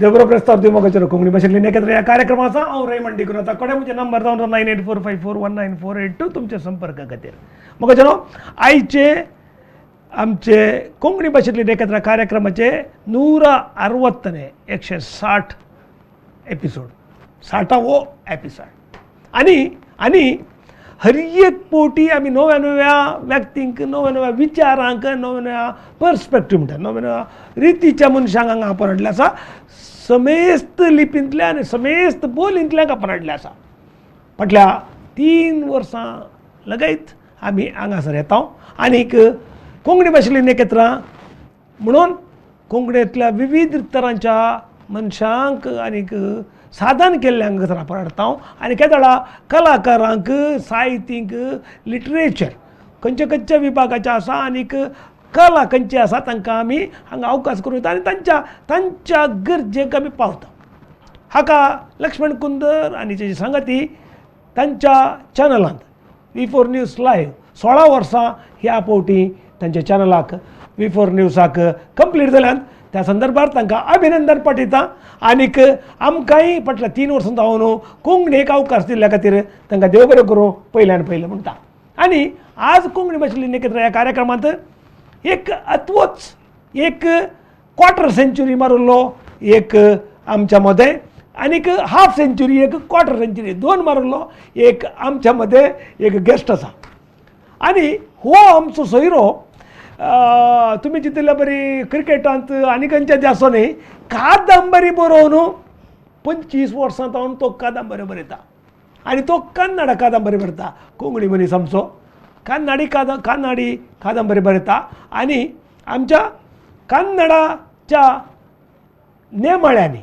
देवबरो प्रस्ताव दिवं म्हाका कोंकणी भाशेंतली एकत्र ह्या कार्यक्रमाचा हांव रेमंड डिकुन्हा. कोडे म्हजे नंबर जावन 9845419482 तुमचे संपर्का खातीर. म्हाका जनो आयचे आमचे कोंकणी भाशेंतली एकत्र कार्यक्रमाचे 160 160 एपिसोड, 60वो एपिसोड. आनी आनी हर एक पोटी आमी नव्या नव्या व्यक्तींक, नव्या नव्या विचारांक, नव्या नव्या पर्सपेक्टीव म्हणटा, नव्या नव्या रितीच्या मनशांक हांगा आपण हाडलें आसा. समेस्त लिपींतल्या आनी समेस्त बोलींतल्यान आपण हाडलें आसा. फाटल्या 3 वर्सां लगयत आमी हांगासर येता आनीक कोंकणी भाशेंतलीं नखेत्रां म्हणून कोंकणींतल्या विविध तरांच्या मनशांक आनीक साधन केल्लें हांगासर आपण हाडटा. आनी केदळा कलाकारांक, साहित्यींक, लिटरेचर खंयच्या खंयच्या विभागाचे आसा आनीक कला खंयची आसा तांकां आमी हांगा अवकाश करून दिता आनी तांच्या तांच्या गरजेक आमी पावता. हाका लक्ष्मण कुंदर आनी तेजी सांगाती तांच्या चॅनलांत V4 news live 16 वर्सां ह्या फावटी तांच्या चॅनलाक V4 न्यूजाक कंप्लीट जाल्यान त्या संदर्भार तांकां अभिनंदन पाठयता. आनीक आमकांय फाटल्या 3 वर्सां जावन कोंकणीक अवकाश दिल्ल्या खातीर तांकां देव बरें करूं पयल्यान पयलें म्हणटा. आनी आज कोंकणी भाशेंतली नखेत्रां ह्या कार्यक्रमांत एक अत्वोच एक क्वॉर्टर सेंच्युरी मारिल्लो एक आमच्या मदें आनीक हाफ सेंच्युरी एक क्वॉर्टर सेंच्युरी दोन मारिल्लो एक आमच्या मदें एक गेस्ट आसा. आनी हो आमचो सोयरो तुमी चिंतिल्ल्या बरी क्रिकेटांत आनी खंयच्या जे आसो न्ही, कादंबरी बरोवन 25 वर्सां जावन तो कादंबरी बरयता आनी तो कन्नड कादंबरी बरयता. कोंकणी मनीस आमचो कन्नडी कानाडी कादंबरी बरयता आनी आमच्या कन्नडाच्या नेमाळ्यांनी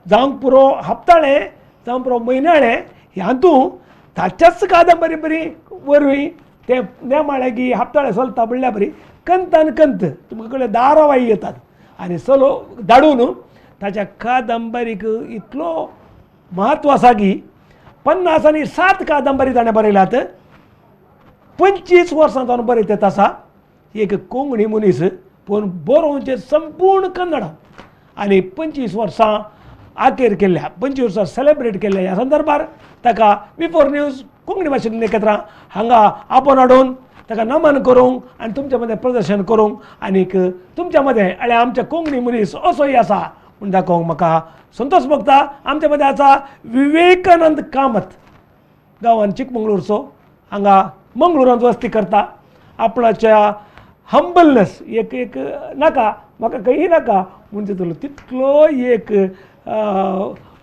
जावंक पुरो हप्ताळें, जावंक पुरो म्हयन्याळें, हातूंत ताच्याच कादंबरी बरी वरवीं ते नेमाळे की हप्ताळे चलता म्हणल्यार बरी कंतान कंत तुमकां कडेन धारावाही येतात आनी चलो धाडून ताच्या कादंबरीक इतलो म्हत्व आसा की 50 आनी 7 कादंबरी ताणें बरयल्यात. 25 वर्सां जावन बरयतात आसा. एक कोंकणी मनीस पूण बरोवचें संपूर्ण कन्नडा आनी 25 वर्सां आखेर केल्ल्या, 25 वर्सां सेलेब्रेट केल्ल्या ह्या संदर्भार ताका V4 news Konkani भाशेंतलीं नखेत्रां हांगा आपोवन हाडून ताका नमन करूंक आनी तुमच्या मदें प्रदर्शन करूंक आनीक तुमच्या मदें आनी आमच्या कोंकणी मनीस असोय आसा म्हूण दाखोवंक म्हाका संतोश भोगता. आमच्या मदें आसा विवेकानंद कामत, गांवान चिकमंगळूरचो, हांगा मंगळुरांत वस्ती करता. आपणाच्या हंबलनेस एक एक नाका म्हाका खंयी नाका म्हूण तितलो तितलो एक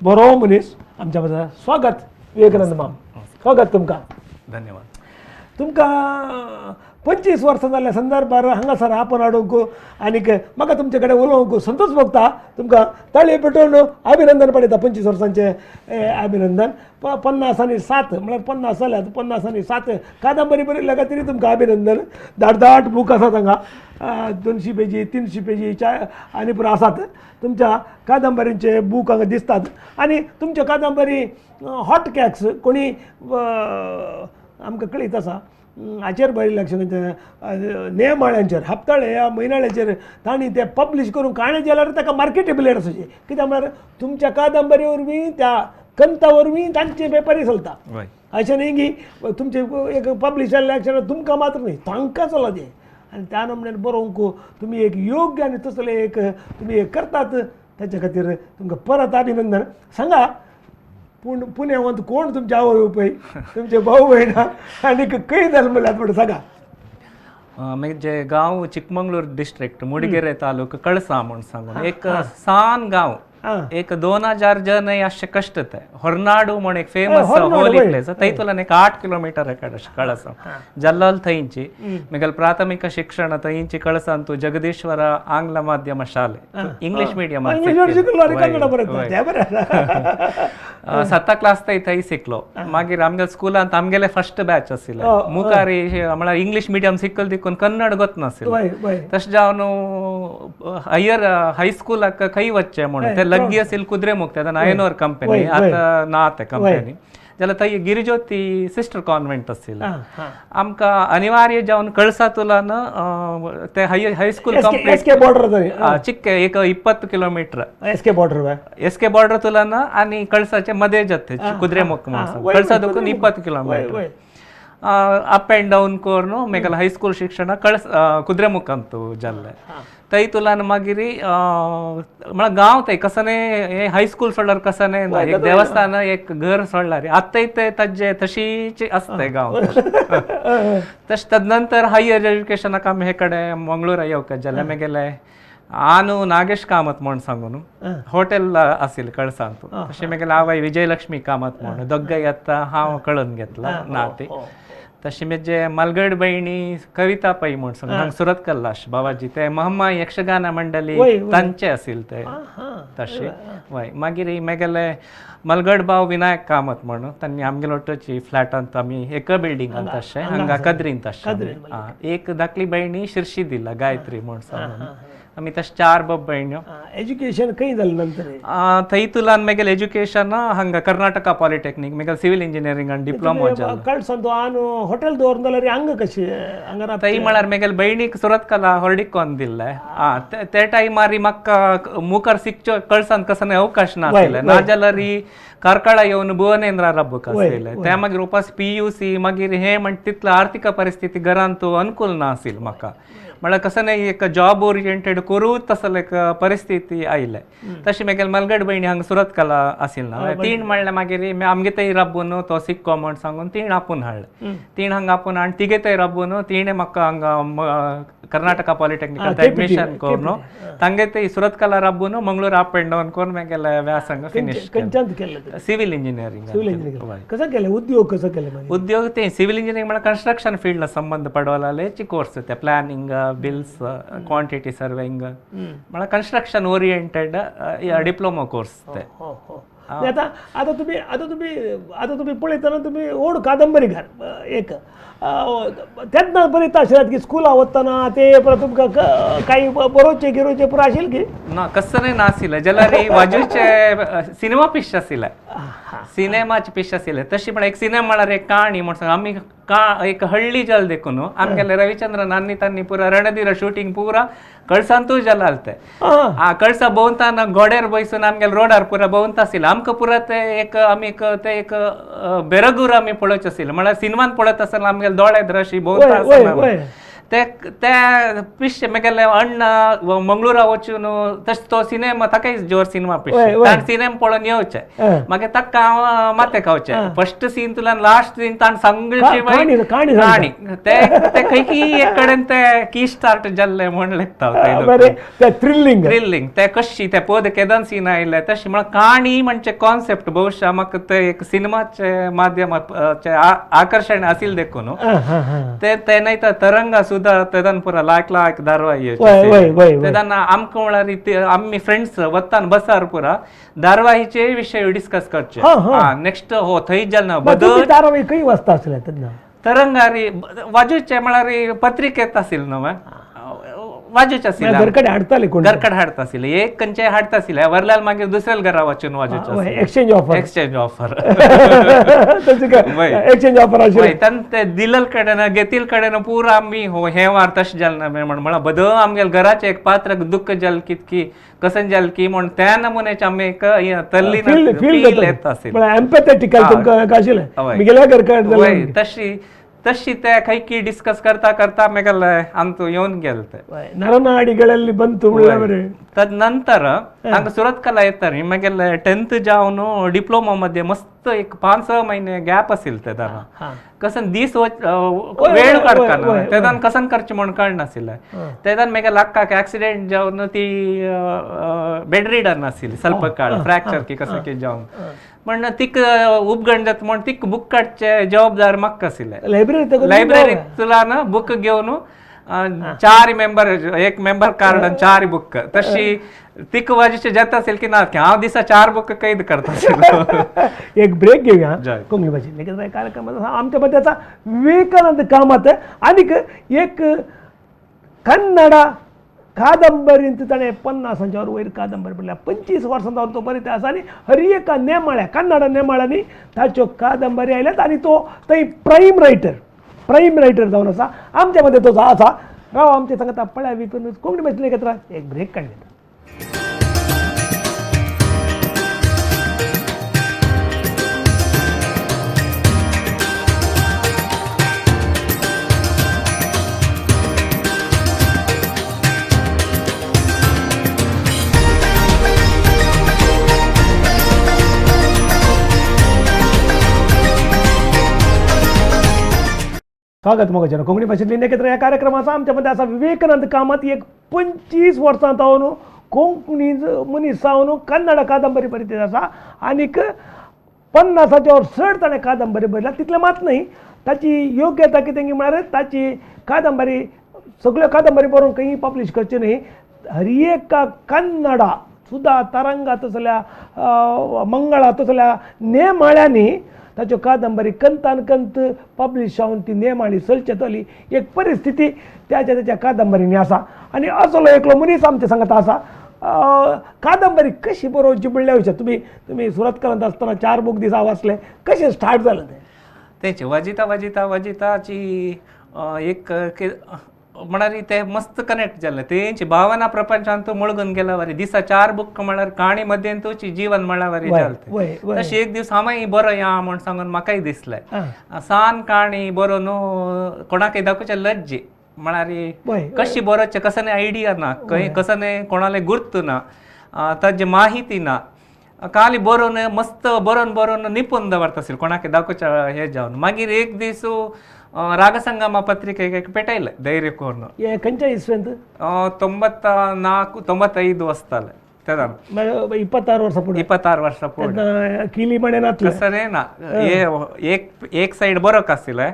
बरो मनीस आमच्या मदें. स्वागत विवेकानंद माम, स्वागत तुमकां. धन्यवाद. तुमकां 25 वर्सां जाल्ल्या संदर्भार हांगासर आपोवन हाडूंक आनीक म्हाका तुमचे कडेन उलोवंक संतोश भोगता. तुमकां ताळयो पेटोवन अभिनंदन पडयता. 25 वर्सांचें अभिनंदन. 50 आनी 7 म्हळ्यार 50 जाल्यात, 50 आनी 7 कादंबरी बरयल्ल्या खातीर तुमकां अभिनंदन. धाट धाट बूक आसात हांगा, 200 पेजी, 300 पेजी आनी पुरो आसात तुमच्या कादंबरींचे बूक हांगा दिसतात. आनी तुमच्यो कादंबरी हॉट कॅक्स कोणी आमकां कळीत आसा हाचेर बरयल्लें नेमाळ्यांचेर, हप्ताळे ह्या म्हयन्याळ्याचेर तांणी ते पब्लीश करून काणें जाल्यार ताका मार्केटेबल आसचे. कित्याक म्हळ्यार तुमच्या कादंबरी वरवीं, त्या कंता वरवीं तांचे पेपरूय चलता. अशें न्ही की तुमचे एक पब्लीश जाल्ल्या अक्षरां तुमकां मात्र न्ही, तांकां चलता तें. आनी त्या नमण्यान बरोवंक तुमी एक योग्य आनी तसलें एक तुमी एक करतात, ताच्या खातीर तुमकां परत अभिनंदन. सांगा, पूण पुण्यावंत कोण तुमचे आवय बापूय, तुमचे भाऊ भयणां आनीक खंय जल्मल्यात म्हणून सांगा. म्हजे गांव चिकमंगळूर डिस्ट्रिक्ट, मुडिगेरे तालुका, कळसा म्हूण सांगून एक सान गांव. एक 2000 जन अशे कष्ट ते होरनाडू म्हण एक फेमस होली प्लेस, थंयतल्यान एक 8 किलोमीटर कळसा जल्लाल. थंयची म्हगेलें प्राथमिक शिक्षण थंयची कळसांतू जगदीश्वर आंग्ल माध्यम शाले, इंग्लीश मिडियम. 7 क्लास थंय थंय शिकलो. मागीर आमगे स्कुलांत आमगेले फर्स्ट बॅच आशिल्ले. मुखार म्हळ्यार इंग्लीश मिडियम शिकल देखून कन्नड गोतनाशिल्लें. तशें जावन हायर हायस्कुलाक खंय वचचें म्हणून ते लग्गी असेल कुद्रेमुख, आयनोर कंपनी, आता ना ते कंपनी. जाल्यार थंय गिरिज्योती सिस्टर कॉन्व्हेंट आशिल्लें. आमकां अनिवार्य जावन कळसातुलान ते हायस्कूल कंप्लीट चिक्के एक 20 kilometre S K border S K border तुलान आनी कळसाचे मध्ये जाते कुद्रेमुख म्हणून कळसा दोकून 20 किलोमीटर अप अँड डावन करून मेगेले हायस्कूल शिक्षण कळस कुद्रेमुख अंतू जाल्लें. थंय तुलान मागीर म्हळ्यार गांव थंय कसने हे हायस्कूल सोडल्यार कसने ना एक देवस्थान एक घर सोडल्यार आतांय ते ताजे तशीच आसता गांव. तशें तदनंतर हायर एज्युकेशनाक आमी हे कडेन मंगळूरा येवंक जालें. मेगेले आनु नागेश कामत म्हण सांगून हॉटेल आशिल्लें कळसांत. तशें मेगेले आवय विजयलक्ष्मी कामत म्हण दोगांय आतां हांव कळून घेतला ना ती. तशें म्हजे मलगड भयणी कविता पै म्हण सांगून हांगा सुरत कल्लाश बाबाजी ते महम्मा यक्षगान मंडळी तांचे आशिल्ले ते तशें. वय मागीर मेगेले मलगड भाव विनायक कामत म्हणून तांणी आमगेले वटची फ्लॅटांत आमी एका बिल्डिंगांत अशें हांगा कद्रींत अशें. एक धाकली भयणी शिर्शी दिला गायत्री म्हण सांगून आमी तशें 4 बाब भयण्यो. एज्युकेशन खंय जालें नंतर? थंय तुलान मेगेले एज्युकेशन हांगा कर्नाटका पॉलिटेक्नीक मेगेले सिव्हिल इंजिनियरिंग आनी डिप्लोमा जालो. कळसान आनु हॉटेल दवरून जाल्यार हांगा कशें हांगा थंय म्हळ्यार मेगेले भयणीक सुरत कला हॉर्डिकोन दिल्लें. ते टायमार म्हाका मुखार शिकचो कळसान कसो अवकाश नाशिल्ले नाजाल्यार कार्कळा येवन भुवनेंद्र राबूक आशिल्लें. त्या मागीर उपास PUC मागीर हें म्हण तितलो आर्थीक परिस्थिती घरांत अनुकूल नाशिल्ली म्हाका. म्हळ्यार कसं नाही एक जॉब ओरिएंटेड करूच तसले एक परिस्थिती आयले. तशें मेगेले मलगड भयणी हांगा सुरत कला आशिल्लें ना तीण म्हणलें मागीर आमगे थंय राबून तो सिक्को म्हण सांगून तीण आपून हाडलें. तीण हांगा आपून आनी तिगे थंय राबून तिणें म्हाका हांगा कर्नाटका पॉलिटेक्निकांत एडमिशन करून तांगे थंय सुरत कला राबून मंगळूर अप अँड डावन करून मेगेले व्यासंग फिनीश केलें. Civil engineering. Civil engineering कसं केलें? उद्योग कसं केलें? उद्योग ते सिव्हिल इंजिनियरिंग म्हळ्यार कन्स्ट्रक्शन फिल्डला संबंध पडवलालेची कोर्स ते प्लॅनिंग बिल्स क्वांटिटी सर्वेइंग म्हळ्यार कन्स्ट्रक्शन ओरिएंटेड डिप्लोमा कोर्स ते. आता आता तुम्ही आता तुम्ही आता तुम्ही पळयतना तुम्ही ओड कादंबरीकार एक तेन्ना बरयता आशिल्लात की स्कुला वतना ते परत तुमकां काही बरोवचें गिरोवचें पुरो आशिल्लें की ना कसं नाशिल्लें जाल्यार बाजूचे सिनेमा पिश्श आशिल्लें सिनेमाचे पिश्श आशिल्लें. तशी पण एक सिनेमा म्हळ्यार एक काणी म्हण सांग आमी का एक हळ्ळी जाल देखून आमगेले रविचंद्रन आनी तांणी पुरा रणधीर शूटिंग पुरा कळसांतूय जाला ते. कळसा भोंवताना गोड्यार बसून आमगेले रोडार पुरा भोंवता आशिल्लें. आमकां पुरा ते एक आमी ते एक बेरगूर आमी पळोवचें आशिल्लें म्हळ्यार सिनेमान पळयत आसतना आमगेले दोळे द्रशी भोंवता आसतना ते त्या पिश्शे मेगेले अण्णा मंगळूरा वचून तशें तो सिनेमा ताकाय जोर सिनेमा पिश्शे ताणें सिनेमा पळोवन येवचें मागीर ताका हांव माथें खावचें. फर्स्ट सीन तुल्यान लास्ट सीन ताणें सांगची काणी ते ते खंय की एक कडेन ते की स्टार्ट जाल्ले म्हण लेखता थ्रिल्लिंग थ्रिल्लिंग ते कशी ते पद केदन सीन आयले तशें म्हळ्यार काणी म्हणचे कॉन्सेप्ट बहुशा म्हाका ते एक सिनेमाचे माध्यमाचे आकर्शण आशिल्लें देखून ते ते नाही तर तरंगा सुद्धा तेदान पुरा लायक लायक धारवाही तेदान आमकां म्हळ्यार आमी फ्रेंड्स वतान बसार पुरा धारवाहीचे विशय डिस्कस करचे. नेक्स्ट हो थंय जाल ना बदल धारावाही खंय वाचता आसले तेन्ना तरंगारी वाजूचे म्हळ्यार पत्रिकेत आशिल्लें न्हू वाजूचे आशिल्लें घरकडे हाडताले कोण घरकडे हाडता आशिल्ले एक खंयचे हाडता आशिल्ले वरल्यार मागीर दुसऱ्या घरा वचून वाजूचे exchange offer exchange offer exchange offer आशिल्लें. तांचे दिलल कडेन घेतील कडेन पुरा आमी हो हें वार तशें जालें ना म्हण म्हळ्यार बद आमगेले घराचें एक पात्र दुख्ख जालें कितकी कशें जालें की म्हण त्या नमुन्याचे आमी एक तल्ली फील येता आशिल्लें एम्पॅथेटिकल तुमकां आशिल्लें मिगेल्या घरकडे तशी तशी ते खंय की डिस्कस करता करता मेगेले अंतू येवन गेले ते ನರನಾಡಿಗಳಲ್ಲಿ ಬಂತು. तदनंतर हांगा सुरत कला येता न्ही मागीर 10th जावन डिप्लोमा मध्ये मस्त एक 5-6 महिने गॅप असेल तेदान कसन दीस वेळ काडकाना तेदान कसन करचें म्हूण कळनाशिल्लें. तेदान मागीर अक्काक एक्सिडेंट जावन ती बेड रिडन आशिल्ली ಸ್ವಲ್ಪ काळ फ्रॅक्चर की कसं की जावन म्हण तिक उपगण जाता म्हण तिक बूक काडचे जबाबदार म्हाका आशिल्लें. लायब्ररींतल्यान बूक घेवन 4 मेंबर एक मेंबर कार्ड आणि 4 बुक तशी तिक वाजेचे जाता असेल की ना हांव दिसा 4 बुक कैद करता. एक ब्रेक घेऊया कोंकणी भाशेन कार्यक्रम आमच्या मध्ये आता विवेकानंद कामत आणि एक कन्नडा कादंबरींत ताणें 50 वयर कादंबरी बरयल्या 25 वर्सां जावन तो बरयता आसा आनी हर एका नेमाळ्या कन्नड नेमाळ्यांनी ताच्यो कादंबरी आयल्यात आनी तो थंय प्रायम रायटर जावन आसा आमच्या मदें तो आसा. राव आमचे सांगता पळया विकून कोंकणी भाशेन एकत्र एक ब्रेक काडले. स्वागत मोगाचें कोंकणी भाशेंतली एकत्र ह्या कार्यक्रमाचा आमच्या मदें आसा विवेकानंद कामत एक 25 वर्सां जावन कोंकणी मनीस जावन कन्नड कादंबरी बरयत आसा आनीक 50 चड ताणें कादंबरी बरयल्या. तितलें मात न्हय ताची योग्यता कितें म्हळ्यार ताची कादंबरी सगळ्यो कादंबरी बरोवन खंय पब्लिश करच्यो न्हय हर एका कन्नडा सुद्दां तरंगा तसल्या मंगळा तसल्या नेमाळ्यांनी ताच्यो कादंबरी कंतान कंत पब्लिश जावन ती नेमाळी चलचेतली एक परिस्थिती त्याच्या त्याच्या कादंबरींनी आसा. आनी असलो एकलो मनीस आमच्या सांगता आसा. कादंबरी कशी बरोवची म्हणल्या विशय तुमी तुमी सुरतकरांत आसतना 4 बूक दिसा वाचले कशें स्टार्ट जालें तें? तेंचे वाजिता वाजिता वाजिताची एक म्हळ्यार ते मस्त कनेक्ट जालें तेंची भावना प्रपंचांत मुळगून गेला वरी दिसा 4 बूक म्हळ्यार काणी मध्यंतूची जीवन म्हळ्यार वरी जालें. तशें एक दीस हांवूय बरो या म्हूण सांगून म्हाकाय दिसलें सान काणी बरोवन कोणाकय दाखोवचें लज्जे म्हळ्यार कशी बरोवचें कसो आयडिया ना खंय कसो कोणाले गुर्त ना ताजी माहिती ना खाली बरोवन मस्त बरोवन बरोवन निपून दवरता आशिल्लें कोणाक दाखोवचें हें जावन. मागीर एक दीस रागसंगम पत्रिकेक पेटयलें धैर्य करून. खंयच्या इस्वेंत? 94 95 वसताले तेदान 26 वर्सां फुडें. 26 वर्सां फुडें किली म्हणे नातलें सर ना एक सायड बरोवंक आशिल्लें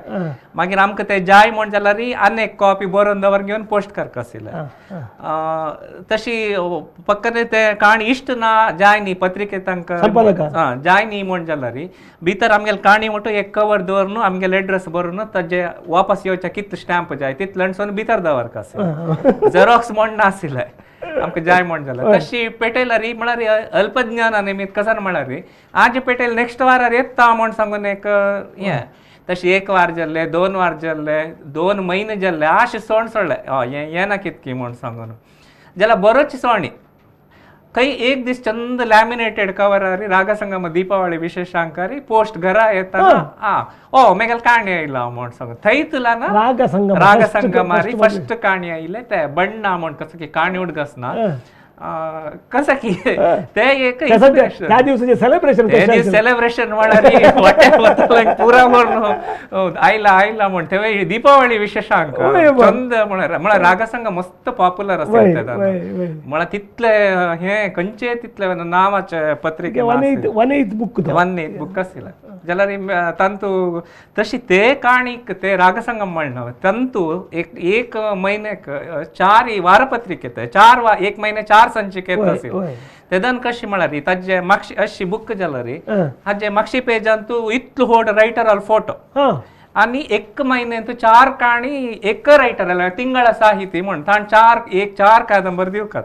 मागीर आमकां तें जाय म्हण जाल्यार आनी एक कॉपी बरोवन दवर घेवन पोस्ट करक आशिल्लें. तशी पक्कने ते काणी इश्ट ना जाय न्ही पत्रिके तांकां आं जाय न्ही म्हण जाल्यार भितर आमगेले काणी म्हणटू एक कवर दवरून आमगेले एड्रेस बरोवन ताजे वापस येवच्या कितले स्टॅम्प जाय तितले अणसून भितर दवरक आशिल्लें. झेरॉक्स म्हण नाशिल्लें आमकां जाय म्हण जाल्यार. तशी पेटयल्यार म्हळ्यार अल्पज्ञाना निमित्त कसान म्हळ्यार आज पेटयल नेक्स्ट वारार येता म्हण सांगून एक हें तशी 1 वार जाल्ले 2 वार जाल्ले 2 म्हयने जाल्ले अशें सोण सोडलें हय हें येना कितकी म्हण सांगून जाल्यार बरोच सोणी खंय एक दीस चंद लॅमिनेटेड कवरार रागसंगम दीपावळी विशेषांकारी पोस्ट घरा येताना आं ओ मेगेल काणी आयला म्हण सांगून थंय तुला ना रागसंगमारी फर्स्ट काणी आयले ते बण्णा म्हण कसं की काणी उडगस ना कसं की ते एक त्या दिवसाचे सेलिब्रेशन सेलिब्रेशन म्हळ्यार पुरा म्हणून आयला आयला म्हण ते दीपावळी विशेषांक चंद म्हळ्यार म्हळ्यार रागसंग मस्त पॉप्युलर आसा म्हळ्यार तितले हे खंयचे तितले नांवाचे पत्रिके 1/8 बूक आशिल्लें जाल्यार तांतू तशी ते काणीक ते रागसंगम म्हणना तंतू एक म्हयन्याक 4 वारपत्रिके 4 वा 1 महिने 4 संचिके येता आशिल्ले. तेदन कशी म्हळ्यार ताजे मागशी अशी बूक जाल्यार हाजे मागशी पेजांतू इतलो व्हड रायटरालो फोटो आनी 1 म्हयन्यांत 4 काणी एक रायटर तिंगळ साहिती म्हण ताण 4 कादंबरी दिवका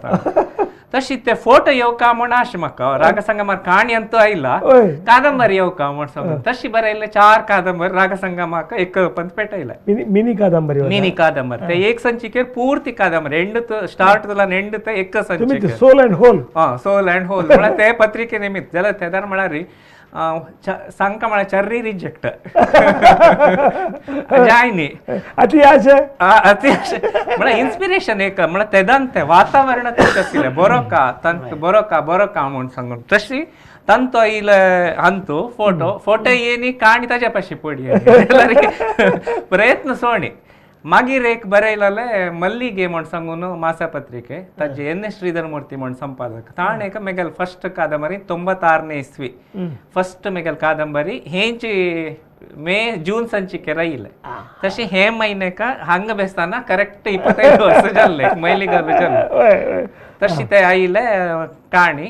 तशी ते फोटो येवका म्हण आश म्हाका रागसंगमार काणी अंतू आयला कादंबरी येवका म्हण सांगून तशी बरयल्ले 4 कादंबरी रागसंगमाक एक पंत पेटयले मिनी कादंबरी मिनी कादंबरी ते एक संचिकेर पूर्ती कादंबरी एंड स्टार्ट तुला एंड ते एक संचिकेर सोल अँड होल हां सोल अँड होल म्हळ्यार ते पत्रिके निमित्त जाल्यार तेदार म्हळ्यार सांगका म्हळ्यार चर्री रिजेक्ट जाय न्ही अति आशे अति आशे म्हळ्यार इन्स्पिरेशन एक म्हळ्यार तेदान तें वातावरण तशें आशिल्लें बरो का तांत बरो का बरो का म्हूण सांगून तशी तांतो आयले अंतू फोटो फोटो येनी काणी ताज्या पाशी पडी प्रयत्न सोणी. मागीर एक बरयलेलें मल्लिगे म्हण सांगून मासा पत्रिके ताजे एन एस श्रीधर मूर्ती म्हण संपादक ताणें एक मेगेल फर्स्ट कादंबरी 96 इस्वी फर्स्ट मेगेल कादंबरी हेंची मे जून संचिके आयिल्लें. तशें हे म्हयन्याक हांगा बेसतना करेक्ट 25 वर्सां जाल्लें मैलिगल्ल जाल्लें तशें तें आयिल्लें काणी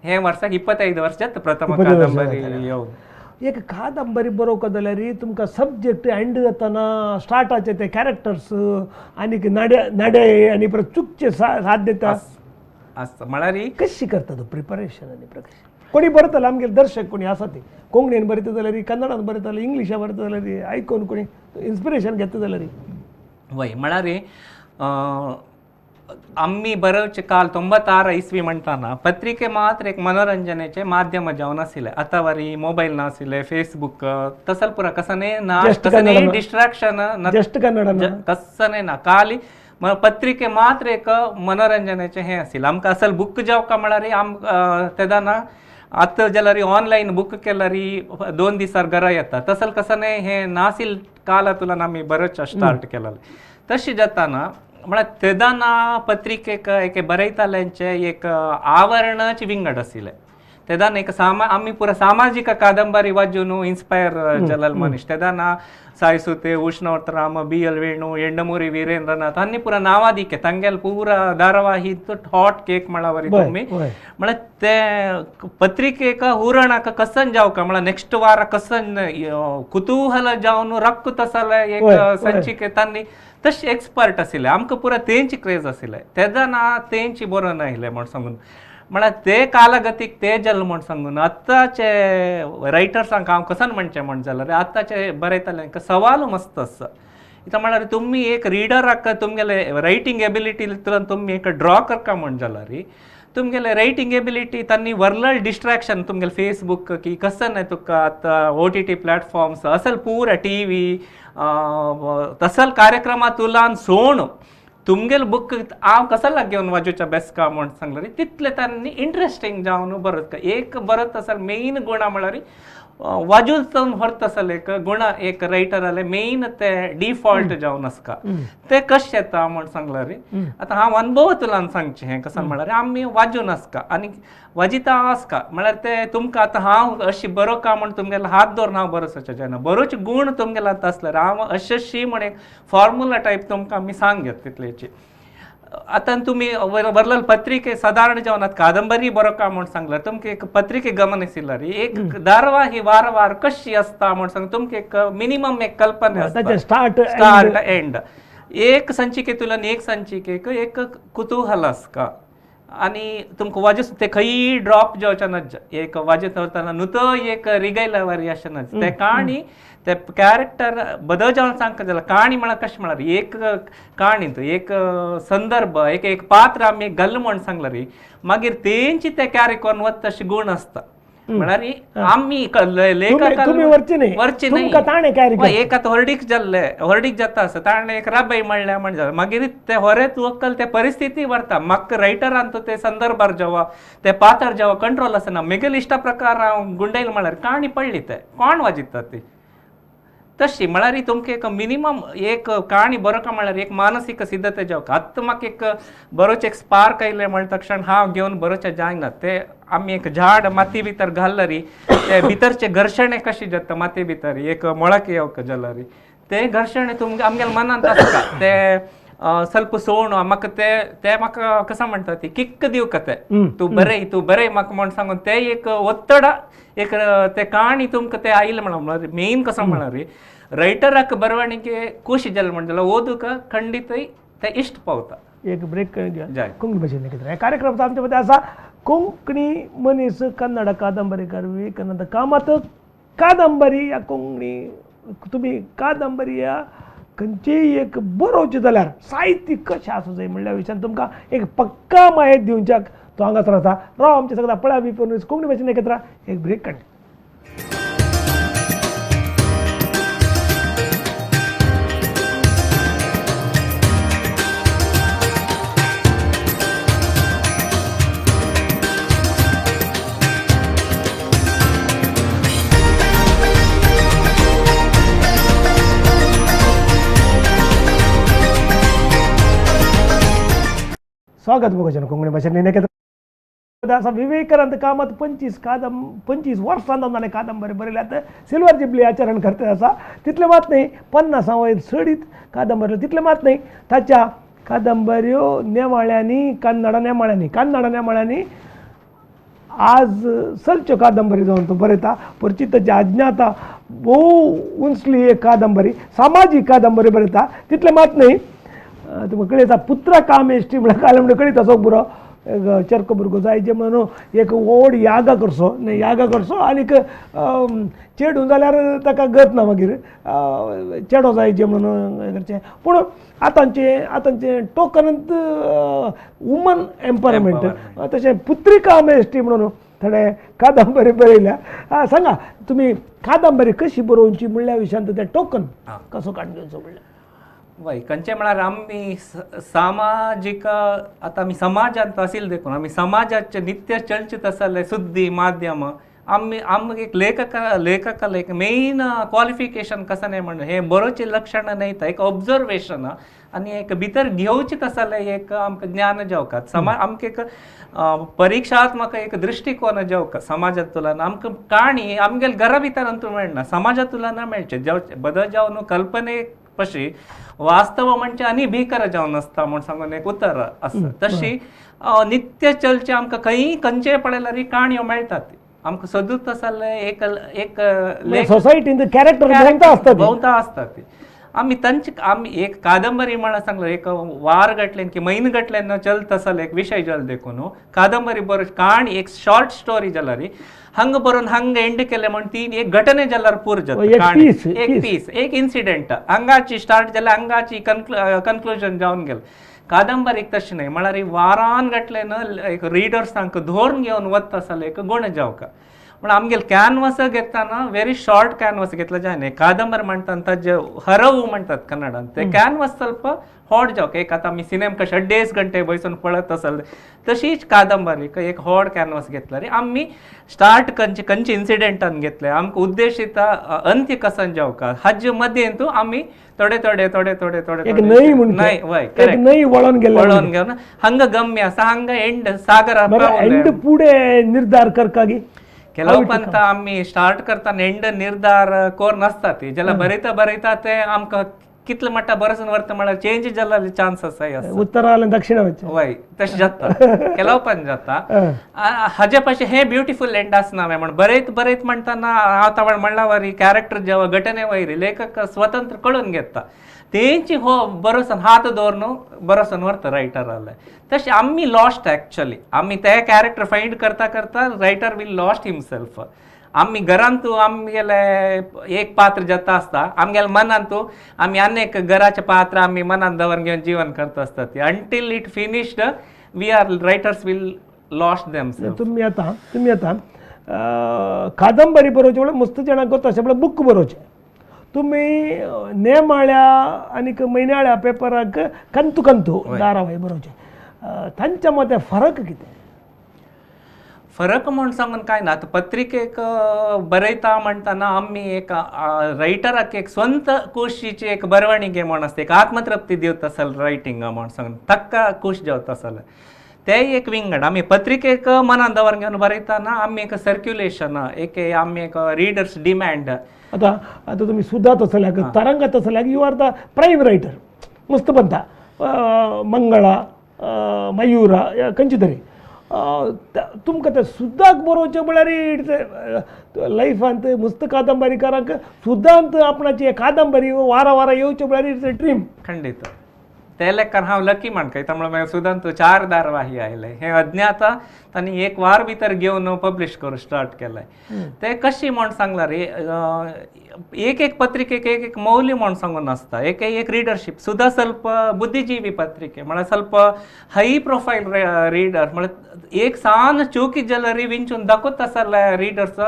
हे वर्साक 25 वर्स जाता प्रथम कादंबरी येवन. एक कादंबरी बरोवंक जाल्यार तुमकां सब्जेक्ट एंड जातना स्टार्टाचे ते कॅरेक्टर्स आनीक नडे नडे आनी परत चुकचे साथ दिता आसता. म्हळ्यार कशी करता तूं प्रिपरेशन आनी प्रकाश? कोणी बरयतलो आमगेले दर्शक कोणी आसा ती कोंकणीन बरयता जाल्यार, कन्नडान बरयताले, इंग्लिशान बरयता जाल्यार, आयकून कोणी इन्स्पिरेशन घेता जाल्यार. वय म्हळ्यार आमी बरोवचे काल 96 इस्वी म्हणटाना पत्रिके मात्र एक मनोरंजनाचे माध्यम जावन आशिल्ले. आतां वरी मोबायल नाशिल्ले, फेसबूक तसल पुरा कसने ना, कसने डिस्ट्रॅक्शन जस्ट कन्नड कसने ना. काली पत्रिके मात्र एक मनोरंजनाचे हें आशिल्लें. आमकां असल बुक जावका म्हळ्यार आम तेदाना आतां जाल्यार ऑनलायन बूक केल्यार 2 दिसार घरा येता. तसल कसने हें नासिल काला तुला आमी बरोच स्टार्ट केलें. तशें जाताना म्हळ्यार तेदाना पत्रिकेक एक बरयताल्यांचें एक आवरणच विंगड आशिल्लें. तेदाना एक आमी पुरा सामाजीक कादंबरी वाजून इन्स्पायर जाल्लो मनीस. तेदाना साईसुते, उष्णवतराम, बी.एल. वेणू, येंडमुरी वीरेंद्रनाथ हांणी पुरा नांवादिके तांगेले पुरा धारावाही हॉट केक म्हळ्यार तुमी म्हळ्यार ते पत्रिकेक हुरणाक कसन जावका म्हळ्यार नेक्स्ट वारा कसन कुतूहल जावन रक्क तसले एक संचिके तांणी तशे एक्सपर्ट आशिल्ले. आमकां पुरा तेंची क्रेज आशिल्ले. तेदाना तेंची बरोवन आयिल्लें म्हण सांगून म्हळ्यार ते कालगतीक ते जालें म्हण सांगून आतांचे रायटर्सांक हांव कसन म्हणचें म्हण जाल्यार आतांचे बरयताले सवाल मस्त आसा. इतां म्हळ्यार तुमी एक रिडराक तुमगेले रायटींग एबिलिटी तुमी एक ड्रॉ करका म्हण जाल्यार तुमगेले रायटींग एबिलिटी तांणी वर्लड डिस्ट्रॅक्शन तुमगेले फेसबूक की कसन तुका आतां OTT platforms असल पुरा TV तसल कार्यक्रमा तुलान सोण तुमगेले बुक हांव कसला घेवन वाजोवच्या बेसका म्हण सांगलें तितलें तांणी इंट्रस्टींग जावन बरयता. एक बरयता आसल्यार मेन गुणा म्हळ्यार वाजून व्हरता आसले एक गुणा एक रायटराले मेन ते डिफॉल्ट जावन आसता ते कशें येता म्हण सांगल्यार आतां हांव अनुभव तुलान सांगचें हें कशें म्हळ्यार आमी वाजून आसता आनी वाजिता आसता म्हळ्यार ते तुमकां आतां हांव अशी बरोवका म्हण तुमगेलो हात दवरून हांव बरोवचें जायना. बरोवचे गूण तुमगेलो आतां आसल्यार हांव अशी म्हण एक फॉर्मुला टायप तुमकां आमी सांगत तितलेची. आतां तुमी वरलल पत्रिके सादारण जावन आतां कादंबरी बरोवका म्हण सांगल्यार तुमकां एक पत्रिके गमन आशिल्ल्यार एक धारावाही वार वार कशी आसता म्हण सांग तुमकां एक मिनिमम एक कल्पना आसता. स्टार्ट एंड एक संचिकेतून एक संचिकेक एक कुतूहल आसता आनी तुमकां वाजूस ते खंयी ड्रॉप जावचें ना. एक वाजत वतना न्हू तो एक रिगयल्या वरी अशें ना. ते काणी ते कॅरेक्टर बदल जावन सांगता जाल्यार काणी म्हळ्यार कशें म्हळ्यार एक काणी एक संदर्भ एक एक पात्र आमी घाल म्हण सांगल्यार मागीर तेंची ते कॅरी करून वता तशे गूण आसता. म्हळ्यार आमी लेखक वरचे न्ही एक आतां होर्डीक जाल्ले होर्डीक जाता आसा ताणें एक राबय म्हणलें म्हण जालें मागीर ते होरेच वकल ते परिस्थिती व्हरता. म्हाका रायटरान तो ते संदर्भार जेवा ते पात्र जेवा कंट्रोल आसना मेगेले इश्टा प्रकार हांव गुंडयल म्हळ्यार काणी पडली ते कोण वाजिता ती तशी म्हळ्यार तुमकां एक मिनिमम एक काणी बरोवका म्हळ्यार एक मानसीक सिद्धता जावका. आतां म्हाका एक बरोवचें एक स्पार्क आयलें म्हणटा तक्षण हांव घेवन बरोवचें जायना. ते आमी एक झाड माती भितर घालल्यार ते भितरचें घर्शणें कशें जाता माती भितर एक ಮೊಳಕೆ येवक जाल्यार ते घर्शणें तुमगे आमगेल्या मनांत आसता ते ಸ್ವಲ್ಪ ಸೋಣು म्हाका ते ते म्हाका कसं म्हणटा ती किक्क दिवका ते तूं बरय तूं बरय म्हाका म्हण सांगून ते एक ಒತ್ತಡ एक ते काणी तुमकां ते आयलें म्हळ्यार मेन कसं म्हळ्यार रैटराक बरवणिके ಖುಷಿ जालें म्हण जाल्यार ओदूक खंडीत ते इश्ट पावता. एक ब्रेक घेवया. कोंकणी भाशेन कितें कार्यक्रम आमचे मदें आसा कोंकणी मनीस कन्नड कादंबरीकार विवेकानंद कामत कादंबरी या कोंकणी तुमी कादंबरी या खंयचीय एक बरोवची जाल्यार साहित्य कशें आसूं जाय म्हणल्या विशयान तुमकां एक पक्का माहिती दिवच्याक तो हांगासर आसा. राव आमचे सगळ्या पळया बी कोंकणी भाशेन एकत्र एक ब्रेक काडटा. स्वागत मोगाच्यान कोंकणी भाशेन एकत्र आसा विवेकानंद कामत 25 वर्सां ताणें कादंबरी बरयल्यात. सिल्वर जुबली आचरण करता आसा तितलें मात न्ही 50 वयर चडीत कादंबरी तितलें मात न्ही ताच्या कादंबऱ्यो नेमाळ्यांनी कन्नड नेमाळ्यांनी आज चडच्यो कादंबरी जावन तो बरयता. परिचिताची अज्ञाता भोव उंचली एक कादंबरी, सामाजीक कादंबरी बरयता. तितलें मात न्हय, तुमकां कळयता पुत्र कामेश्टी म्हळ्यार काल म्हणटा कळयता सो भुरो एक चरको भुरगो जायचे म्हणून एक व्हड यागा करचो न्ही, यागा करचो आनीक चेडूं जाल्यार ताका गत ना, मागीर चेडो जायचे म्हणून हें करचें. पूण आतांचें आतांचें टोकनांत वुमन एम्पावरमेंट, तशें पुत्री कामेश्टी म्हणून थोडे कादंबरी बरयल्या. सांगा तुमी कादंबरी कशी बरोवची म्हणल्या विशयांत तें टोकन कसो काडून घेवचो म्हणल्यार? वय, खंयचें म्हळ्यार आमी सामाजीक आतां आमी समाजांत आशिल्ले देखून आमी समाजाचे नित्य चर्चीत आसले सुद्दी माध्यम आमी आमकां एक लेखकाले एक मेन क्वॉलिफिकेशन कसं न्हय म्हणून हें बरोवचें लक्षण न्हय, एक ऑब्जर्वेशन आनी एक भितर घेवचें तसलें एक आमकां ज्ञान जेवकात समाज आमकां एक परिक्षात्मक एक दृश्टिकोन जेवका समाजांतल्यान आमकां काणी आमगेले घरा भितर अंतू मेळना, समाजांतल्यान मेळचें जेवचें बदल जावन कल्पने पशी वास्तव म्हणजे आनी भीकर जावन आसता म्हूण सांगून एक उतर आसा. तशी नित्य चलचे आमकां खंय खंयचेय पळयल्यार काणयो मेळटात आमकां सदूच आसले एक एक सोसायटीन कॅरेक्टर भोंवता आसता, भोंवता आसता ती आमी तांचे आमी एक कादंबरी म्हळ्यार सांगलो एक वार घटल्यान की म्हयनो घटल्यान चलत आसले एक विशय जालो देखून कादंबरी बरो काणी एक शॉर्ट स्टोरी जाल्यार हंग बरोवन हंग एंड केले म्हण ती एक घटने जाल्यार पूर जाता, एक पीस एक इन्सिडेंट हांगाची स्टार्ट जाल्यार हांगाची कन्क्लुजन जावन गेले. कादंबरीक तशें न्हय, म्हळ्यार वारान घटल्यान एक रिडर्स तांकां धरून घेवन वता आसले एक गुण जावका. म्हण आमगेले कॅनवस घेतना व्हेरी शॉर्ट कॅनवस घेतला जायना. कादंबरी म्हणटात ताजे हरव म्हणटात कन्नडान, ते कॅनवस ಸ್ವಲ್ಪ होड जावक एक आतां आमी सिनेमा कशे अड्डेच घंटे बसून पळयत आसले तशीच कादंबरी एक होड कॅनवस घेतला रे आमी स्टार्ट खंयचे खंयचे इन्सिडेंटान घेतले आमकां उद्देशीत अंत्य कसन जावका हाजे मध्येंतू आमी थोडे थोडे थोडे थोडे थोडे एक न्हंय म्हणटा, वय न्हंय वळोन गेले, वळोन घेवन हांगा गम्य आसा हांगा एंड सागर एंड पुढे निर्धार करकागी. ಕೆಲವು ಪಂತ आमी स्टार्ट करतना एंड निर्धार कोर नासता ती ज्याला बरयता बरयता ते आमकां कितले मट्टा बरसून व्हरता म्हळ्यार चेंज जाल्ले चान्स आसा. उत्तरा आनी दक्षिणा वय तशें जाता, ಕೆಲವು पण जाता. हाजे पाशी हे ब्युटिफूल एंड आसना म्हण बरयत बरयत म्हणटाना हांव तवळ म्हणला वरी कॅरेक्टर जेवा घटने वयरी लेखक स्वतंत्र कळून घेता तेंची हो बरोसन हात दवरून बरोसन व्हरता रायटराले. तशें आमी लॉस्ट एक्चुअली आमी ते कॅरेक्टर फायंड करता करता रायटर will lost himself. आमी घरांतू आमगेले एक पात्र जाता आसता आमगेले मनांतू आमी अनेक घराचे पात्र आमी मनांत दवरून घेवन जीवन करता आसता ती until it finished we are writers will lost them. तुमी आतां तुमी आतां कादंबरी बरोवचे म्हळ्यार मस्त जाणांक करता अशें म्हळ्यार बूक बरोवचें. तुमी नेमाळ्या आनीक म्हयन्याळ्या पेपराक कंतू कंतू धारावाही बरोवचें, तांच्या मदें फरक कितें? फरक म्हूण सांगून कांय ना. आतां पत्रिकेक बरयता म्हणटना आमी एक रायटराक एक स्वंत कुशीची एक बरवणीगे म्हूण आसता, एक आत्मतृप्ती दिवता आसल रायटिंग म्हूण सांगून ताका खूश जावता आसले ते एक विंगड. आमी पत्रिकेक मनान दवर घेवन बरयतना आमी एक सर्क्युलेशन एक आमी एक रिडर्स डिमांड. आतां आतां तुमी सुदात आसल्यार तरंगात आसल्यार you are the prime writer मस्त बनता मंगळा मयुरा खंयची तरी तुमकां तें सुद्दाक बरोवचें म्हळ्यार it's लायफांत मस्त कादंबरीकारांक सुद्दांत आपणाची कादंबरी वारा वारा येवचें म्हळ्यार it's a dream. खंडीत ते लेखान हांव लकी मानकाय त्यामुळे मागीर सुद्दां चार धारवाही आयले हे अज्ञाता तांणी एक वार भितर घेवन पब्लिश करूंक स्टार्ट केलें. ते कशी म्हूण सांगला रे एक एक पत्रिकेक एक एक मौल्य म्हूण सांगून आसता, एक एक रिडरशीप सुद्दां ಸ್ವಲ್ಪ बुद्धिजीवी पत्रिके म्हळ्यार ಸ್ವಲ್ಪ हाय प्रोफायल रिडर म्हळ्यार एक सान चुकी जाल्यार विंचून दाखोत आसले रिडर्स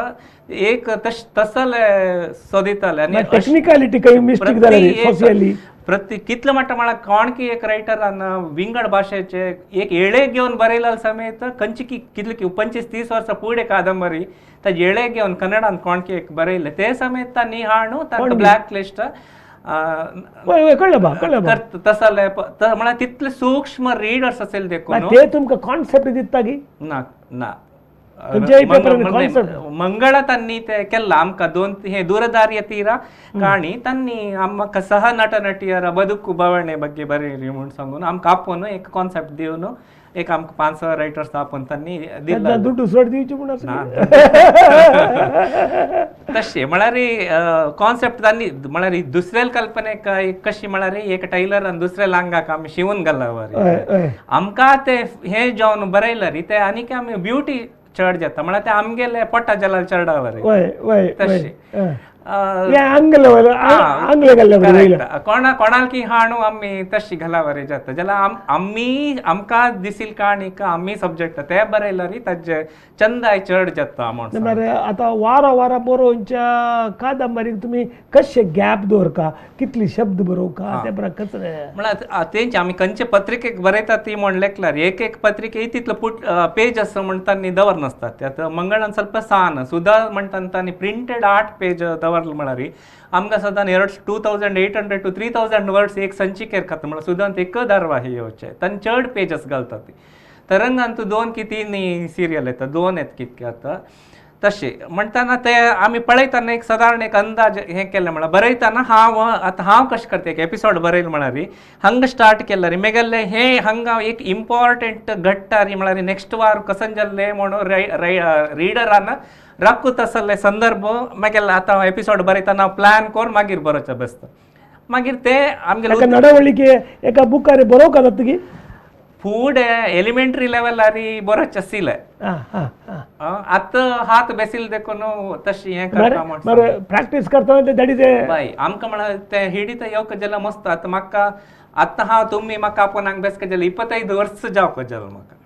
एक तसले सोदिताले. आनी टेक्निकलिटी काही मिस्टेक जाली प्रति कितले म्हणटा म्हळ्यार कोण की एक रायटरान विंगड भाशेचे एक येळे घेवन बरयला समेत खंयची की कितले की 25-30 वर्सां फुडें कादंबरी ताजे येळे घेवन कन्नडान कोण की एक बरयले ते समेत तांणी हाणू तांकां ब्लॅक लिस्ट तसले म्हळ्यार तितले सूक्ष्म रिडर्स असेल देखून ते तुमकां कॉन्सेप्ट दिता की ना ना मंगळ तांणी ते केल्ला आमकां दोन हे दूरदार्य तीरा काणी तांणी आमकां सह नट नटियರ बದುಕು ಬವಣೆ ಬಗ್ಗೆ ಬರೀರಿ म्हूण सांगून आमकां आपोवन एक कॉन्सेप्ट दिवन एक आमकां 5-6 रायटर्स आपोवन तांणी दिला दुड्डू चड दिवची म्हूण तशें म्हळ्यार कॉन्सेप्ट तांणी म्हळ्यार दुसऱ्या कल्पनेक कशी म्हळ्यार एक टैलर आनी दुसऱ्या लांगाक आमी शिवून घाला बरी आमकां ते हे जावन बरयल्यार ते आनीक आमी ब्युटी चड जाता म्हळ्यार ते आमगेले पोटा जलाल चडा बरे तशें कोणा कोणाक की हाणू आमी तशी घाला बरे जाता जाल्यार आमी आमकां दिसील काणी आमी सब्जेक्ट ते बरयल्यार ताजे चंदाय चड जाता म्हळ्यार आतां वारा वारा बरोवच्या कादंबरीक तुमी कशे गॅप दवरका कितली शब्द बरोवका ते बरें कसले म्हळ्यार तेंचे आमी खंयचे पत्रिकेक बरयता ती म्हण लेखल्यार एक एक पत्रिके तितलो पुट पेज आसा म्हण तांणी दवरनासतात. आतां मंगळान ಸ್ವಲ್ಪ सान सुद्दां म्हणटा तांणी प्रिंटेड 8 पेज दवरले म्हळ्यार आमकां सदां 2800 to 3000 words एक संचिकेर खाता म्हळ्यार सुद्दां एक धारवाही येवचे तांणी चड पेजस घालतात. तरंगान तूं 2 की 3 सिरियल येता 2 येत कितके आतां तशें म्हणटाना ते आमी पळयतना एक सादारण एक अंदाज हें केलें म्हळ्यार बरयतना हांव आतां हांव कशें करता एक एपिसोड बरयलें म्हळ्यार हांगा स्टार्ट केल्यार मेगेल्ले हें हांगा एक इम्पॉर्टंट घडटा री म्हळ्यार नेक्स्ट वार कसन जाल्लें म्हणून रिडरान राखूत आसले संदर्भ मागीर आतां एपिसोड बरयतना हांव प्लॅन करून मागीर बरोवचें बसता मागीर ते आमगेले नडवळिके एका बुकार बरोवंक जाता की फुडें एलिमेंट्री लेवलार बरोवचें आशिल्लें आतां हात बेसील देखून तशें हें करता म्हण प्रॅक्टीस करतना ते धाडीचे बाय आमकां म्हळ्यार ते हिडीत येवक जाल्यार मस्त. आतां म्हाका आतां हांव तुमी म्हाका आपोवन हांगा बेसका जाल्यार 25 वर्स जावक जालें म्हाका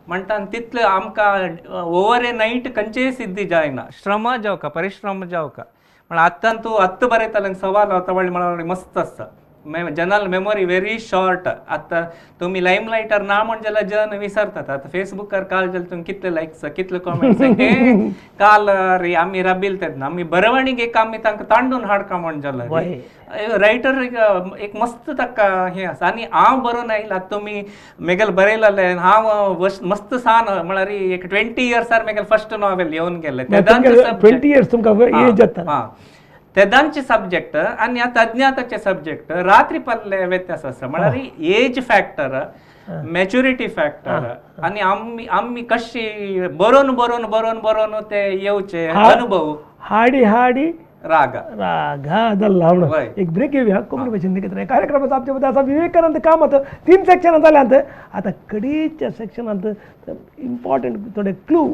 म्हणटा तितले आमकां ओवर ए नायट खंयचेय सिद्धी जायना श्रम जावका परिश्रम जावका म्हळ्यार आतां तूं आत्तां बरयतालें सवाल वता म्हळ्यार मस्त आसता. General memory very short. आतां तुमी लायम लायटर ना म्हण जाल्यार जन विसरतात. आतां फेसबुकार काल जाल्यार तुमी कितले लायक्स कितले कॉमेंट्स हे काल रे आमी राबील तेन्ना आमी बरवणीक एक आमी तांकां तांडून हाडका म्हण जाल्यार रायटर एक मस्त ताका हें आसा. आनी हांव बरोवन आयला तुमी मेगेल बरयलें हांव मस्त सान म्हळ्यार एक 20 इयर्सार मेगेल फर्स्ट नॉवेल येवन गेलें तेदांचे 20 इयर्स तुमकां एज जाता हां तेदांचे सब्जेक्ट आनी आतां अज्ञाताचे सब्जेक्ट रात्री पल्ले व्यत्यास आसा म्हळ्यार एज फॅक्टर मॅच्युरिटी फॅक्टर आनी आमी आमी कशी बरोवन बरोवन बरोवन बरोवन ते येवचे अनुभव हाडी हाडी राग राग ಅದಲ್ಲ एक ब्रेक घेऊया. कोंकणी भाशेन देखत कार्यक्रमाचा आमच्या असा विवेकानंद कामत 3 सेक्शन जाल्यांत. आतां कडीच्या सेक्शनांत इम्पॉर्टंट थोडे क्लू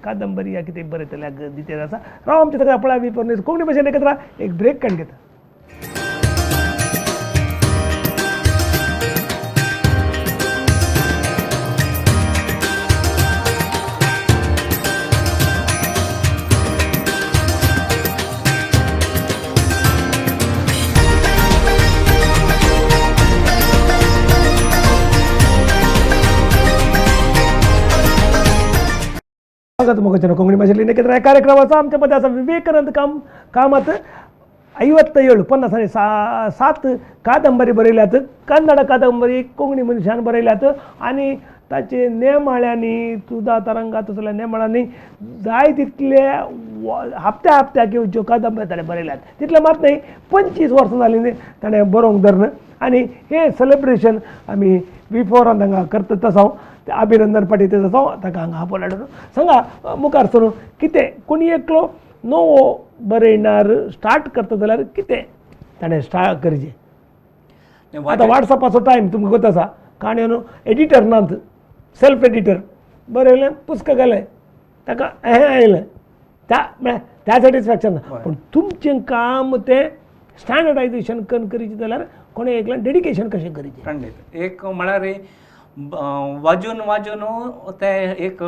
कादंबरी या कितें बरयतल्याक दितेर आसा. राव आमच्या सगळ्या पळया बी कोंकणी भाशेन एकत्र एक ब्रेक काडून घेता. स्वागत मोगचನ कोंकणी भाषेतली एकत्र या कार्यक्रमाचा आमच्यामध्ये असा विवेकानंद कामत 57 50 आणि 7 कादंबरी बरयल्यात. कन्नड कादंबरी कोंकणी मनशान बरयल्यात आनी ताचे नेमाळ्यांनी सुद्दां तरंगात तसल्या नेमाळ्यांनी जाय तितले हप्त्या हप्त्याक येवच्यो कादंबरी ताणें बरयल्यात. तितलें मात न्हय 25 वर्सां जालीं ताणें बरोवंक धरन आनी हें सेलेब्रेशन आमी V4 हांगा करतात तसो हांव अभिनंदन पाटील तसो ताका हांगा आपोवंक हाडून सांगा मुखार सरून कितें कोणी एकलो नवो बरयणार स्टार्ट करता जाल्यार कितें ताणें स्टार्ट करचें. आतां वॉट्सॅपाचो टायम तुमकां खबर आसा काणयो न्हू एडिटर नात सेल्फ एडिटर बरयलें पुस्तक घालें ताका हें आयलें त्या म्हळ्यार त्या सॅटिस्फॅक्शन ना. पूण तुमचें काम तें स्टँडर्डायजेशन करून करीचें जाल्यार कोणें एकल्यान डेडिकेशन कशें करीचें. खंडीत एक म्हळ्यार वाजून वाजून ते एक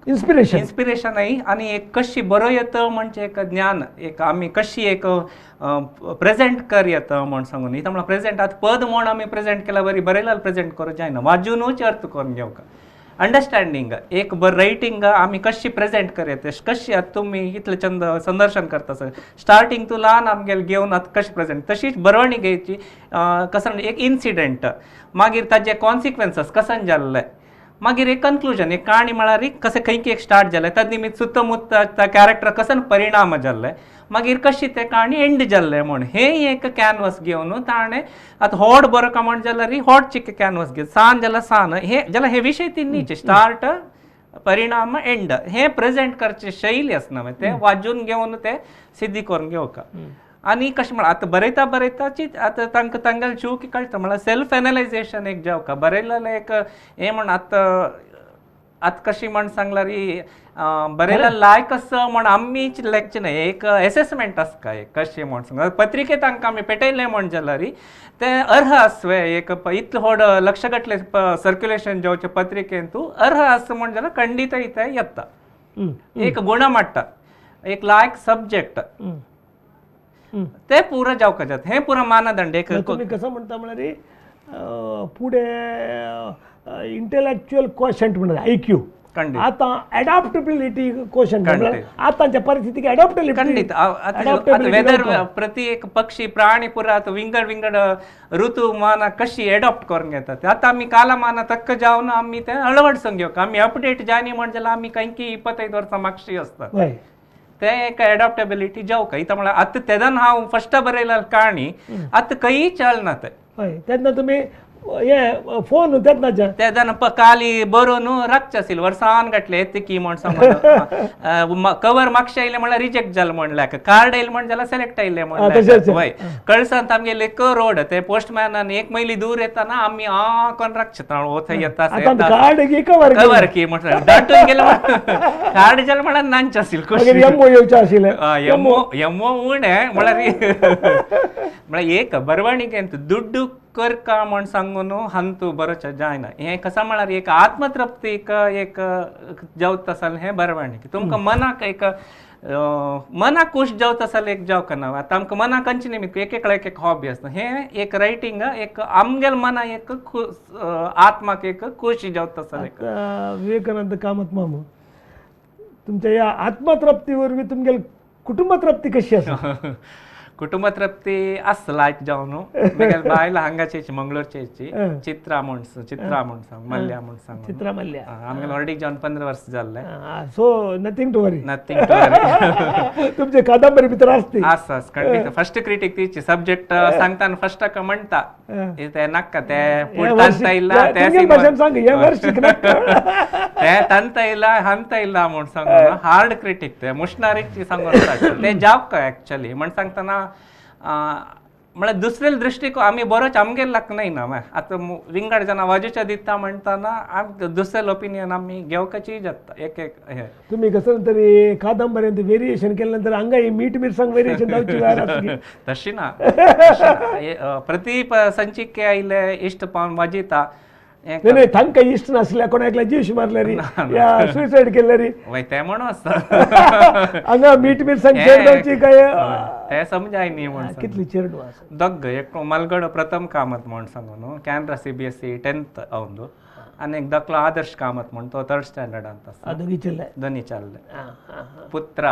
इन्स्पिरेशन इन्स्पिरेशन I आनी एक कशी बरोवं म्हणजे एक ज्ञान एक आमी कशी एक प्रेजेंट कर येता म्हण सांगून न्ही म्हळ्यार प्रेजेंट आतां पद म्हण आमी प्रेजेंट केल्या बरी बरयल्यार प्रेजेंट करूं जायना वाजूनूच अर्थ करून घेवका अंडरस्टँडींग एक बर रायटींग आमी कशी प्रेजेंट करयत कशी आतां तुमी इतले चंद संदर्शन करता सर स्टार्टींग तूं ल्हान आमगेले घेवन आतां कशें प्रेजेंट तशीच बरवणी घेवची कसो एक इन्सिडंट मागीर ताजे कॉन्सिक्वन्सीस कसन जाल्ले मागीर एक कन्क्लुजन एक काणी म्हळ्यार कशें खंय एक स्टार्ट जालें तद निमित्त सुत्तमुत्त कॅरेक्टर कसो परिणाम जाल्ले मागीर कशी ते काणी एंड जाल्ले म्हूण हे एक कॅनवस घेवन ताणें आतां होड बरो कमांड जाल्यार होड चिक कॅनवस घेवन सान जाल्यार सान हे जाल्यार हे विशय तिन्नीचे स्टार्ट परिणाम एंड हे प्रेजेंट करचे शैली आसना ते वाजून घेवन ते सिद्धी करून घेवका. आनी कशें म्हळ्यार आतां बरयता बरयताची आतां तांकां तांगेले जीव की कळटा म्हळ्यार सेल्फ एनलायजेशन एक जावका बरयलेलें एक हें म्हण आतां आतां कशी म्हण सांगल्यार बरयलें लायक आसा म्हण आमीच लेखचें न्हय एक एसेसमेंट आसता एक कशें म्हण सांग पत्रिके तांकां आमी पेटयलें म्हण जाल्यार तें अर्ह आसवे एक इतलें व्हड लक्षगटले सर्क्युलेशन जावचें पत्रिकेन तूं अर्ह आसा म्हण जाल्यार खंडीत इतें येता एक गुणमट्ट एक लायक सब्जेक्ट ते पुरा जावका जाता हे पुरा मानदंड एक. तुमी कसं म्हणता म्हळ्यार फुडें इंटेलेक्च्युअल क्वोशंट म्हणटा आयक्यू आतां एडाप्टेबिलिटी क्वोशंट आतांच्या परिस्थितीक एडाप्टेबिलिटी खंडीत. आतां वेदर प्रति एक पक्षी प्राणी पुरा आतां विंगड विंगड ऋतुमाना कशी एडॉप्ट करून घेतात आतां आमी कालमाना तक्क जावन आमी तें अळवडसून घेवक आमी अपडेट जायनी म्हण जाल्यार आमी खंयकी 25 वर्सां मागशी आसता ते एक एडॉप्टेबिलिटी जावका. इतां म्हळ्यार आतां तेदन हांव फस्ट बरयल्या काणी आतां खंयी चलना तें. हय तेन्ना तुमी हे फोन तेन्ना तेदन काली बरोवन राखचें आशिल्लें वर्सान घातलें येतकी म्हण सांगून कवर मागशें आयलें म्हळ्यार रिजेक्ट जालें म्हणल्यार कार्ड आयलें म्हण जाल्यार सिलेक्ट आयलें म्हणल्यार वय कळसान आमगेले एक रोड ते पोस्टमॅनान 1 मैली दूर येताना आमी आ कोण राखचें ओ थंय येता कवर की म्हण दाटून गेलें कार्ड जालें म्हळ्यार नांचें आशिल्लें एमओ येवचें आशिल्लें एमओ एमओ उणें म्हळ्यार म्हळ्यार एक बरवणीकेंत दुड्डू करका म्हण सांगून हंतू बरोवचें जायना हें कशें म्हळ्यार एक आत्मतृप्तीक एक जावत आसलें हें बरवणीक तुमकां मनाक एक मनाक खूश जावत आसलें एक जावंक ना आतां आमकां मनाक खंयचे निमित्त एक एक एक हॉबी आसता हें एक रायटींग एक आमगेले मनाक एक आत्माक एक खुशी जावत आसलें. विवेकानंद कामत मामू तुमच्या ह्या आत्मतृप्ती वरवीं तुमगेली कुटुंब तृप्ती कशी आसा? कुटुंब तृप्ती आसा लायक जावन म्हगेले बायल हांगाची मंगळूरची चित्रा म्हूण चित्रा म्हूण सांग मल्ल्या म्हूण सांग चित्रा मल्ल्या आमगेले ऑलरेडी जावन 15 वर्स जाल्ले. So nothing to worry nothing to worry. तुमचे कादंबरी भितर आसती आसा खंडीत फर्स्ट क्रिटीक तिची सब्जेक्ट सांगताना फर्स्ट म्हणटा ते नाका ते तांता इल्ला ते तांता इल्ला हांता इल्ला म्हूण सांगून हार्ड क्रिटीक ते मुशनारीची सांगून ते जावका एक्चुअली म्हण सांगतना म्हळ्यार दुसरे दृश्टिकोन आमी बरोच आमगेर लाग न्हय ना आतां विंगड जाणां वाजूच्या दिता म्हणटाना दुसरे ओपिनियन आमी घेवपाची जाता एक एक हे. तुमी कसं तरी कादंबऱ्यांत वेरिएशन केले नंतर हांगा मीठ मिरसांग वेरिएशन जावची तशी ना प्रती संचिके आयले इश्ट पावन वाजयता नाही तांकां इश्ट नासल्या कोणाक जीव मारल्यारी या सुसाइड केल्यारी वय ते म्हणून आसता हांगा मीठ मिरसांग चेड जावची काय ते समजाय न्ही म्हण. कितली चेडू आसा? दोग एक मलगडो प्रथम कामत म्हण सांगू न्हू कॅनरा CBSE 10th अवंदू आनी एक धाकलो आदर्श कामत म्हण तो 3rd स्टँडर्डांत आसा. दोगी चल्ले दोनी चालले पुत्रा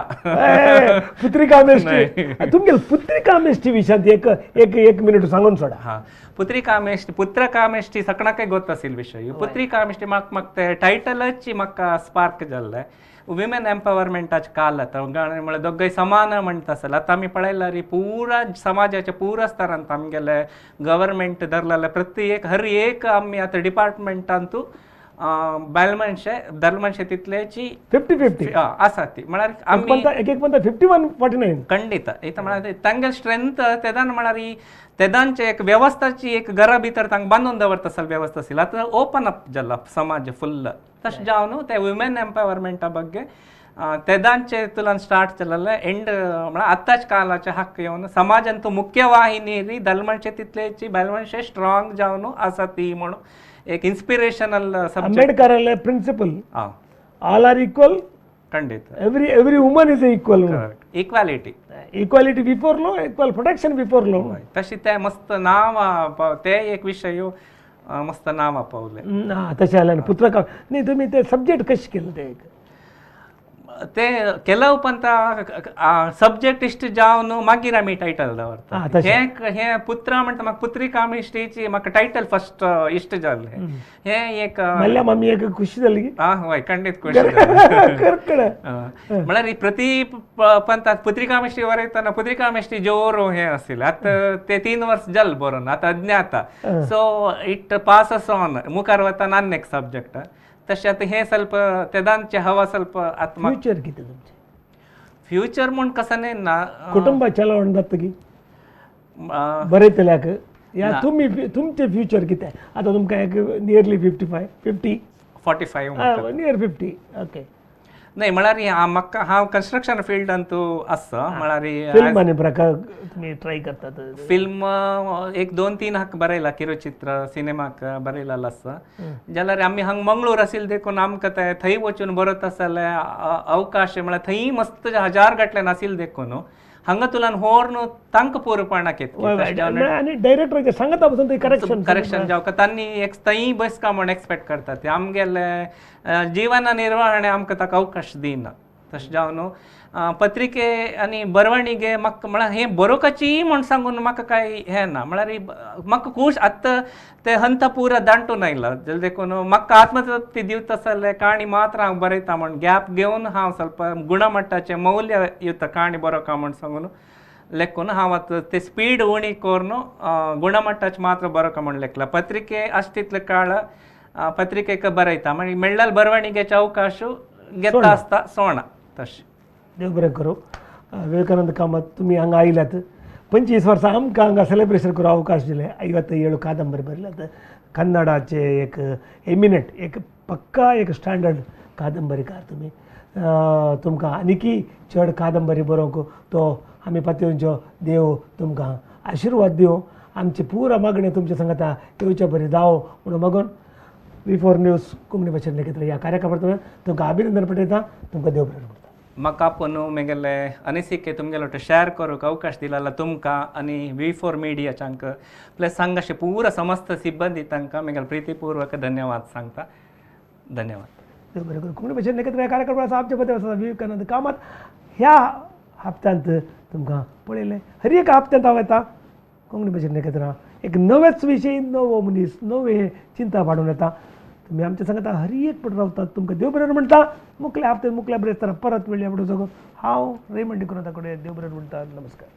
पुत्री कामेष्टी तुमगेले पुत्री कामेष्टी विशयांत एक एक एक मिनिट सांगून सोडा. हां पुत्री कामेष्टी पुत्र कामेष्टी सगळ्यांकय गोत आशिल्लो विशय पुत्री कामेष्टी म्हाका म्हाका ते टायटलाची म्हाका स्पार्क जाल्लें विमेन एम्पावरमेंटाचे काल आतां म्हळ्यार दोगय समान म्हणटा आसले आतां आमी पळयल्यार पुरा समाजाच्या पुरा स्तरांत आमगेले गव्हर्मेंट धरलेले प्रति एक हर एक आमी आतां डिपार्टमेंटांतू बायल मनशे दादले मनशे तितलेची 50-50 आसा ती म्हळ्यार आमी एक एक म्हणटा 51-49 खंडीत इथं म्हळ्यार तांगेले स्ट्रेंथ तेदान म्हळ्यार तेदांचे एक वेवस्थाची एक घरा भितर तांकां बांदून दवरता आसली वेवस्था आसली आतां ओपन अप जाला समाज फुल्ल तशें जावन ते वुमेन एम्पावरमेंटा ಬಗ್ಗೆ तेदांचे तुलान स्टार्ट जालें एंड म्हळ्यार आतांच कालाचे हक्क येवन समाजांत मुख्यवाहिनी री दादले मनशे तितलेची बायल मनशे स्ट्रॉंग जावन आसा ती म्हणून एक इन्स्पिरेशनल सब्जेक्ट. आंबेडकराले प्रिन्सिपल ऑल are equal खंडीत every every woman is equal equality equality before law equal protection before law तशी ते मस्त नांव ते एक विशय मस्त नांव पावले. तशें जालें पुत्र न्ही तुमी ते सब्जेक्ट कशें केलें ते ते ಕೆಲವು ಪಂತ सब्जेक्ट इश्ट जावन मागीर आमी टायटल दवरता. हे हे पुत्र म्हणटा म्हाका पुत्रिकामिश्टीची म्हाका टायटल फस्ट इश्ट जाल्लें. हे एक मम्मी एक खुशी जाली. आं हय खंडीत खुशी जाली. म्हळ्यार प्रति पंतात पुत्रिकामिश्टी बरयतना पुत्रिकामिश्टी जोर हें आशिल्लें. आतां ते 3 वर्स जाल बरोवन आतां अज्ञाता सो it passes on मुखार वतना आनी एक सब्जेक्ट. तशें आतां हें ಸ್ವಲ್ಪ तेदांचे हवा ಸ್ವಲ್ಪ आत्मा. फ्युचर कितें तुमचें? फ्युचर म्हूण कसं न्ही ना कुटुंबा चलोवन जाता की बरयतल्याक या तुमी तुमचें फ्युचर कितें आतां? तुमकां एक नियरली 55 50 45 नियर 50. ओके न्हय म्हळ्यार म्हाका हांव कन्स्ट्रक्शन फिल्डांतू आसा. म्हळ्यार फिल्म आनी प्रकार तुमी ट्राय करतात? फिल्म एक 2-3 हाक बरयला, किरुचित्र सिनेमाक बरयलेलो आसा. जाल्यार आमी हांगा मंगळूर आशिल्ले देखून आमकां ते थंय वचून बरयता जाल्यार अवकाश म्हळ्यार थंय मस्त हजार गटले नाशिल्ले देखून हांगा तुलान होर्न तांकां पुरपणाक येता आनी डायरेक्टराचे सांगता पसून ते करेक्शन करेक्शन जावं तांणी एक थंय बसका म्हण एक्सपेक्ट करतात. ते आमगेले जीवन निर्वहणे आमकां ताका अवकाश दिना. तशें जावन पत्रिके आनी बरवणीगे म्हाका म्हळ्यार हें बरोवपाची म्हूण सांगून म्हाका कांय हें ना. म्हळ्यार म्हाका खूश आतां ते हंत पुरा दांटून आयला देखून म्हाका आत्मतृप्ती दिवता जाल्यार काणी मात्र हांव बरयता म्हूण गॅप घेवन हांव ಸ್ವಲ್ಪ गुणमट्टाचें मौल्य युक्त काणी बरोवका म्हूण सांगून लेखून हांव आतां ते स्पीड उणी करून गुणमट्टाचें मात्र बरोवका म्हूण लेखला. पत्रिके आसता तितले काळ पत्रिकेक बरयता मागीर मेळ्ळ्यार बरवणीगेचे अवकाश घेता आसता सोणा. तशें देव बरें करूं. विवेकानंद कामत तुमी हांगा आयल्यात 25 वर्सां आमकां हांगा सेलेब्रेशन करूंक अवकाश दिले. 57 कादंबरी बरयल्यात. कन्नडाचे एक एमिनंट एक पक्का एक स्टँडर्ड कादंबरीकार तुमी. तुमकां आनीकी चड कादंबरी बरोवंक तो आमी पातयेवचो देव तुमकां आशिर्वाद दिवं. आमची पुरा मागणी तुमच्या सांगता येवच्या बरी जावं म्हणून मागून V4 news Konkani भाशेन लेखितले ह्या कार्यक्रमांत तुमकां अभिनंदन पठयता. तुमकां देव बरें करता. म्हाका आपूण मेगेले अनिसिके तुमगेलो शेअर करूंक अवकाश दिला तुमकां आनी V4 मिडियाच्यांक प्लस हांगाशे पुरा समस्त सिब्बंदी तांकां मेगेले प्रितीपूर्वक धन्यवाद सांगता. धन्यवाद. देव बरें करूं. कोंकणी भाशेन लेखितले ह्या कार्यक्रमाचो आमचे मदें आसा विवेकानंद कामत. ह्या हप्त्यांत तुमकां पळयलें. हर एका हप्त्यांत हांव येता कोंकणी भाशेन लेखितना एक नवेच विशय, नवो मनीस, नवे चिंता वाडून येता. तुमी आमच्या सांगता हर एक पट रावतात. तुमकां देव बरें म्हणटा. मुखल्या हप्त्यांत मुखल्या ब्रेस्तारा परत मेळया म्हणून हांव रेमंड डिक्रुझा कडेन देव बरें म्हणटा. नमस्कार.